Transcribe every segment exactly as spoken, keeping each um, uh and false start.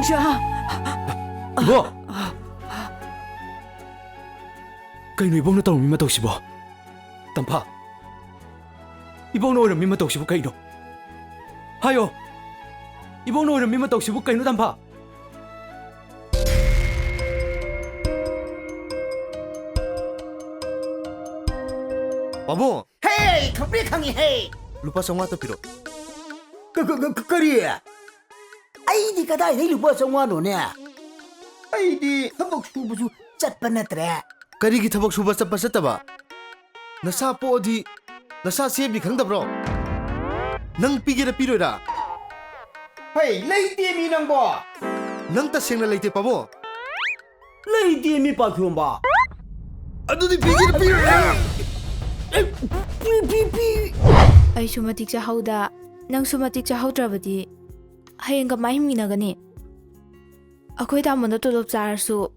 ꯏꯕꯣ! ꯀꯩꯅꯣ ꯏꯕꯣꯛꯅ ꯇꯧꯔꯝꯃꯤ ꯃꯇꯧꯁꯤꯕꯣ? ꯇꯝꯐꯥ! ꯏꯕꯣꯛꯅ ꯑꯣꯏꯔꯝꯃꯤ ꯃꯇꯧꯁꯤꯕꯨ ꯀꯩꯅꯣ? ꯍꯥꯏꯌꯣ! ꯏꯕꯣꯛꯅ ꯑꯣꯏꯔꯝꯃꯤ ꯃꯇꯧꯁꯤꯕꯨ ꯀꯩꯅꯣ, ꯇꯝꯐꯥ? ꯄꯥꯕꯨꯡ! ꯍꯦ! ꯈꯪꯄ꯭ꯔꯦꯛ ꯈꯪꯉꯤ ꯍꯦ! ꯂꯨꯄꯥ ꯆꯥꯝꯃꯉꯥ ꯇꯞꯄꯤꯔꯣ? ꯀ-, ꯀ-, ꯀ-, ꯀꯔꯤ? ꯑꯩꯗꯤ ꯀꯗꯥꯏꯗꯩ ꯂꯨꯄꯥ ꯆꯥꯝꯃꯉꯥꯅꯣꯅꯦ? ꯑꯩꯗꯤ ꯊꯕꯛ ꯁꯨꯕꯁꯨ ꯆꯠꯄ ꯅꯠꯇ꯭ꯔꯦ꯫ ꯀꯔꯤꯒꯤ ꯊꯕꯛ ꯁꯨꯕ ꯆꯠꯄ ꯆꯠꯇꯕ? ꯅꯁꯥ ꯄꯣꯛꯑꯗꯤ ꯅꯁꯥ ꯁꯦꯝꯕꯤ ꯈꯪꯗꯕ꯭ꯔꯣ? ꯅꯪ ꯄꯤꯒꯦꯔ ꯄꯤꯔꯣꯏꯔ? ꯍꯩ, ꯂꯩꯇꯦꯃꯤ ꯅꯪꯕꯣ! ꯅꯪ ꯇꯁꯦꯡꯅ ꯂꯩꯇꯦ ꯄꯥꯕꯨꯡ? ꯂꯩꯇꯦꯃꯤ ꯄꯥꯈꯣꯝꯕ! ꯑꯗꯨꯗꯤ ꯄꯤꯒꯦꯔ ꯄꯤꯔꯣꯏꯔ? ꯄꯤ, ꯄꯤ, ꯄꯤ! ꯑꯩꯁꯨ ꯃꯇꯤꯛ ꯆꯥꯍꯧꯗ, ꯅꯪꯁꯨ ꯃꯇꯤꯛ ꯆꯥꯍꯧꯗ꯭ꯔꯕꯗꯤ ꯍꯌꯦꯡ ꯀꯃꯥꯏ ꯍꯤꯡꯃꯤꯟꯅꯒꯅꯤ? ꯑꯩꯈꯣꯏ ꯇꯥꯃꯣꯅ ꯇꯣꯂꯣꯞ ꯆꯥꯔꯁꯨ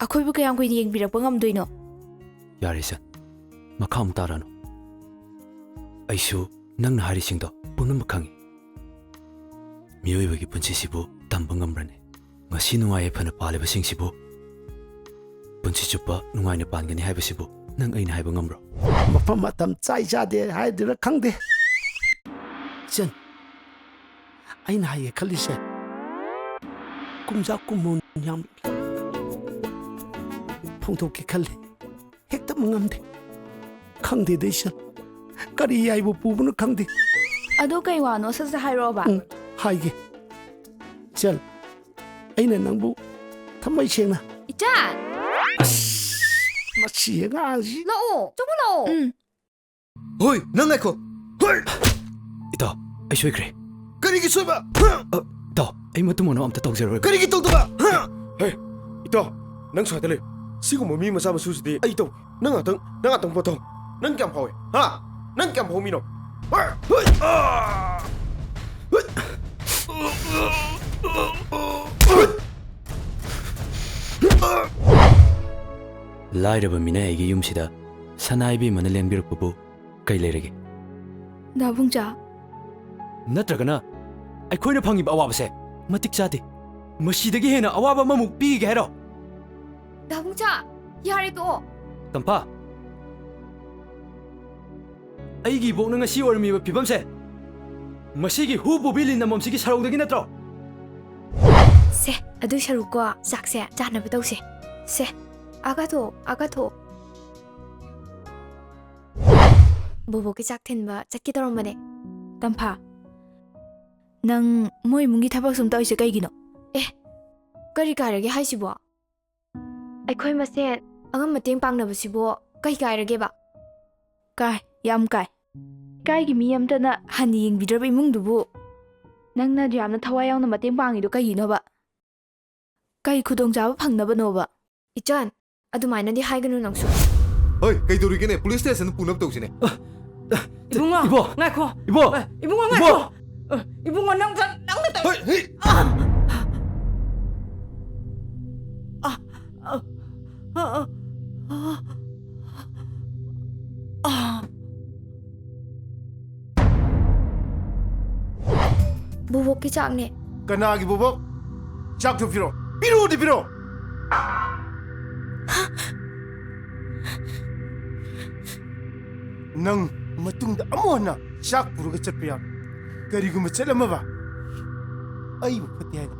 ꯑꯩꯈꯣꯏꯕꯨ ꯀꯌꯥꯝ ꯀꯨꯏꯅ ꯌꯦꯡꯕꯤꯔꯛꯄ ꯉꯝꯗꯣꯏꯅꯣ? ꯌꯥꯔꯦ ꯏꯆꯟ, ꯃꯈꯥ ꯑꯃꯨꯛ ꯇꯥꯔꯅꯨ꯫ ꯑꯩꯁꯨ ꯅꯪꯅ ꯍꯥꯏꯔꯤꯁꯤꯡꯗꯣ ꯄꯨꯝꯅꯃꯛ ꯈꯪꯏ꯫ ꯃꯤꯑꯣꯏꯕꯒꯤ ꯄꯨꯟꯁꯤꯁꯤꯕꯨ ꯇꯝꯕ ꯉꯝꯕ꯭ꯔꯅꯦ? ꯉꯁꯤ ꯅꯨꯡꯉꯥꯏ ꯌꯥꯏꯐꯅ ꯄꯥꯜꯂꯤꯕꯁꯤꯡꯁꯤꯕꯨ ꯄꯨꯟꯁꯤ ꯆꯨꯞꯄ ꯅꯨꯡꯉꯥꯏꯅ ꯄꯥꯟꯒꯅꯤ ꯍꯥꯏꯕꯁꯤꯕꯨ ꯅꯪ ꯑꯩꯅ ꯍꯥꯏꯕ ꯉꯝꯕ꯭ꯔꯣ? ꯃꯐꯝ ꯃꯇꯝ ꯆꯥꯏ ꯆꯥꯗꯦ ꯍꯥꯏꯗꯨꯅ ꯈꯪꯗꯦ꯫ ꯏꯆꯟ, ꯑꯩꯅ ꯍꯥꯏꯒꯦ ꯈꯜꯂꯤꯁꯦ ꯀꯨꯝꯖꯥ ꯀꯨꯝꯃꯣꯟ ꯌꯥꯝ ꯐꯣꯡꯗꯣꯛꯀꯦ ꯈꯜꯂꯤ꯫ ꯍꯦꯛꯇ ꯉꯝꯗꯦ꯫ ꯈꯪꯗꯦꯗ ꯏꯆꯟ, ꯀꯔꯤ ꯌꯥꯏꯕ ꯄꯨꯕꯅꯣ ꯈꯪꯗꯦ꯫ ꯑꯗꯣ ꯀꯩ ꯋꯥꯅꯣ ꯁꯠ ꯁꯠ ꯍꯥꯏꯔꯛꯑꯣꯕ꯫ ꯎꯝ, ꯍꯥꯏꯒꯦ꯫ ꯏꯆꯟ, ꯑꯩꯅ ꯅꯪꯕꯨ ꯊꯃꯣꯏ ꯁꯦꯡꯅ ꯏꯆꯥ! ꯑꯁ! ꯃꯁꯤ ꯑꯉꯥꯡꯁꯤ꯫ ꯂꯥꯛꯑꯣ, ꯆꯪꯉꯨ ꯂꯥꯛꯑꯣ꯫ ꯎꯝ꯫ ꯍꯣꯏ, ꯅꯪ ꯉꯥꯏꯈꯣ꯫ ꯍꯣꯏ! ꯏꯇꯥꯎ, ꯑꯩ ꯁꯣꯏꯈ꯭ꯔꯦ꯫ ꯀꯔꯤꯒꯤ ꯁꯣꯏꯕ? ꯍꯥ? ꯑ, ꯏꯇꯥꯎ, ꯑꯩ ꯃꯇꯨꯡ ꯃꯅꯥꯎ ꯑꯝꯇ ꯇꯧꯖꯔꯣꯏ꯫ ꯀꯔꯤꯒꯤ ꯇꯧꯗꯕ? ꯍꯥ? ꯍꯦ, ꯏꯇꯥꯎ, ꯅꯪ ꯁ꯭ꯋꯥꯏꯗ ꯂꯩ꯫ ꯁꯤꯒꯨꯝꯕ ꯃꯤ ꯃꯆꯥ ꯃꯁꯨꯁꯤꯗꯤ ꯑꯩ ꯇꯧ꯫ ꯅꯪ ꯉꯥꯛꯇꯪ, ꯅꯪ ꯉꯥꯛꯇꯪ ꯄꯣꯊꯥꯎ꯫ ꯅꯪ ꯀꯌꯥꯝ ꯐꯥꯎꯏ? ꯍꯥ? ꯅꯪ ꯀꯌꯥꯝ ꯐꯥꯎ ꯃꯤꯅꯣ? ꯍꯣꯏ! ꯍꯣꯏ! ꯑꯥ! ꯍꯣꯏ! ꯂꯥꯏꯔꯕ ꯃꯤꯅꯥꯏ ꯑꯩꯒꯤ ꯌꯨꯝꯁꯤꯗ ꯁꯅꯥ ꯏꯕꯦꯝꯃꯅ ꯂꯦꯡꯕꯤꯔꯛꯄꯕꯨ ꯀꯩ ꯂꯩꯔꯒꯦ? ꯗꯥꯕꯨꯡꯆꯥ꯫ ꯅꯠꯇ꯭ꯔꯒꯅ ꯑꯩꯈꯣꯏꯅ ꯐꯪꯉꯤꯕ ꯑꯋꯥꯕꯁꯦ ꯃꯇꯤꯛ ꯆꯥꯗꯦ꯫ ꯃꯁꯤꯗꯒꯤ ꯍꯦꯟꯅ ꯑꯋꯥꯕ ꯑꯃꯃꯨꯛ ꯄꯤꯒꯦ ꯍꯥꯏꯔꯣ? ꯗꯥꯕꯨꯡꯆꯥ, ꯌꯥꯔꯦ ꯇꯣꯛꯑꯣ꯫ ꯇꯝꯐꯥ, ꯑꯩꯒꯤ ꯏꯕꯣꯛꯅ ꯉꯁꯤ ꯑꯣꯏꯔꯝꯃꯤꯕ ꯐꯤꯕꯝꯁꯦ ꯃꯁꯤꯒꯤ ꯍꯨ ꯄꯨꯕꯤ ꯂꯤꯟ ꯑꯃꯣꯝꯁꯤꯒꯤ ꯁꯔꯧꯗꯒꯤ ꯅꯠꯇ꯭ꯔꯣ? ꯁꯦ, ꯑꯗꯨꯏ ꯁꯔꯨꯛꯀꯣ, ꯆꯥꯛꯁꯦ ꯆꯥꯅꯕ ꯇꯧꯁꯦ꯫ ꯁꯦ, ꯑꯥ ꯀꯥꯊꯣꯛꯑꯣ, ꯑꯥ ꯀꯥꯊꯣꯛꯑꯣ꯫ ꯕꯣꯕꯣꯛꯀꯤ ꯆꯥꯛ ꯊꯤꯟꯕ ꯆꯠꯀꯦ ꯇꯧꯔꯝꯕꯅꯦ꯫ ꯇꯝꯐꯥ, ꯅꯪ ꯃꯣꯏ ꯏꯃꯨꯡꯒꯤ ꯊꯕꯛ ꯁꯨꯝ ꯇꯧꯔꯤꯁꯦ ꯀꯩꯒꯤꯅꯣ? ꯑꯦ, ꯀꯔꯤ ꯀꯥꯏꯔꯒꯦ ꯍꯥꯏꯁꯤꯕꯣ? ꯑꯩꯈꯣꯏ ꯃꯁꯦꯟ ꯑꯉꯝ ꯃꯇꯦꯡ ꯄꯥꯡꯅꯕꯁꯤꯕꯨ ꯀꯩ ꯀꯥꯏꯔꯒꯦꯕ? ꯀꯥꯏ, ꯌꯥꯝ ꯀꯥꯏ꯫ ꯂꯩꯀꯥꯏꯒꯤ ꯃꯤ ꯑꯝꯇꯅ ꯍꯟꯅ ꯌꯦꯡꯕꯤꯗ꯭ꯔꯕ ꯏꯃꯨꯡꯗꯨꯕꯨ ꯅꯪꯅ ꯌꯥꯝꯅ ꯊꯋꯥꯏ ꯌꯥꯎꯅ ꯃꯇꯦꯡ ꯄꯥꯡꯉꯤꯗꯣ ꯀꯩꯒꯤꯅꯣꯕ? ꯀꯩ ꯈꯨꯗꯣꯡꯆꯥꯕ ꯐꯪꯅꯕꯅꯣꯕ? ꯏꯆꯟ, ꯑꯗꯨꯃꯥꯏꯅꯗꯤ ꯍꯥꯏꯒꯅꯨ ꯅꯪꯁꯨ꯫ ꯍꯣꯏ, ꯀꯩꯗꯧꯔꯤꯒꯦꯅꯦ? ꯄꯨꯂꯤꯁ ꯁ꯭ꯇꯦꯁꯟꯗ ꯄꯨꯅꯕ ꯇꯧꯁꯤꯅꯦ꯫ ꯏꯕꯨꯡꯉꯣ, ꯏꯕꯣ! ꯉꯥꯏꯈꯣ꯫ ꯏꯕꯣ! ꯑꯦ, ꯏꯕꯨꯡꯉꯣ, ꯏꯕꯣ! ꯉꯥꯏꯈꯣ꯫ ꯑꯦ, ꯏꯕꯨꯡꯉꯣ, ꯅꯪ, ꯅꯪꯅ ꯇꯧ-, ꯍꯣꯏ, ꯍꯩ! ꯑ, ꯑ, ꯑ, ꯑ, ꯑ, ꯑ꯫ ꯕꯣꯕꯣꯛꯀꯤ ꯆꯥꯛꯅꯦ꯫ ꯀꯅꯥꯒꯤ ꯕꯣꯕꯣꯛ? ꯆꯥꯛꯇꯨ ꯄꯤꯔꯣ꯫ ꯄꯤꯔꯣꯗꯤ ꯄꯤꯔꯣ! ꯅꯪ ꯃꯇꯨꯡꯗ ꯑꯃꯨꯛ ꯍꯟꯅ ꯆꯥꯛ ꯄꯨꯔꯒ ꯆꯠꯄ ꯌꯥꯔꯣꯏ꯫ ꯀꯔꯤꯒꯨꯝꯕ ꯆꯠꯂꯝꯃꯕ, ꯑꯩꯕꯨ ꯐꯠꯇꯦ ꯍꯥꯏꯅ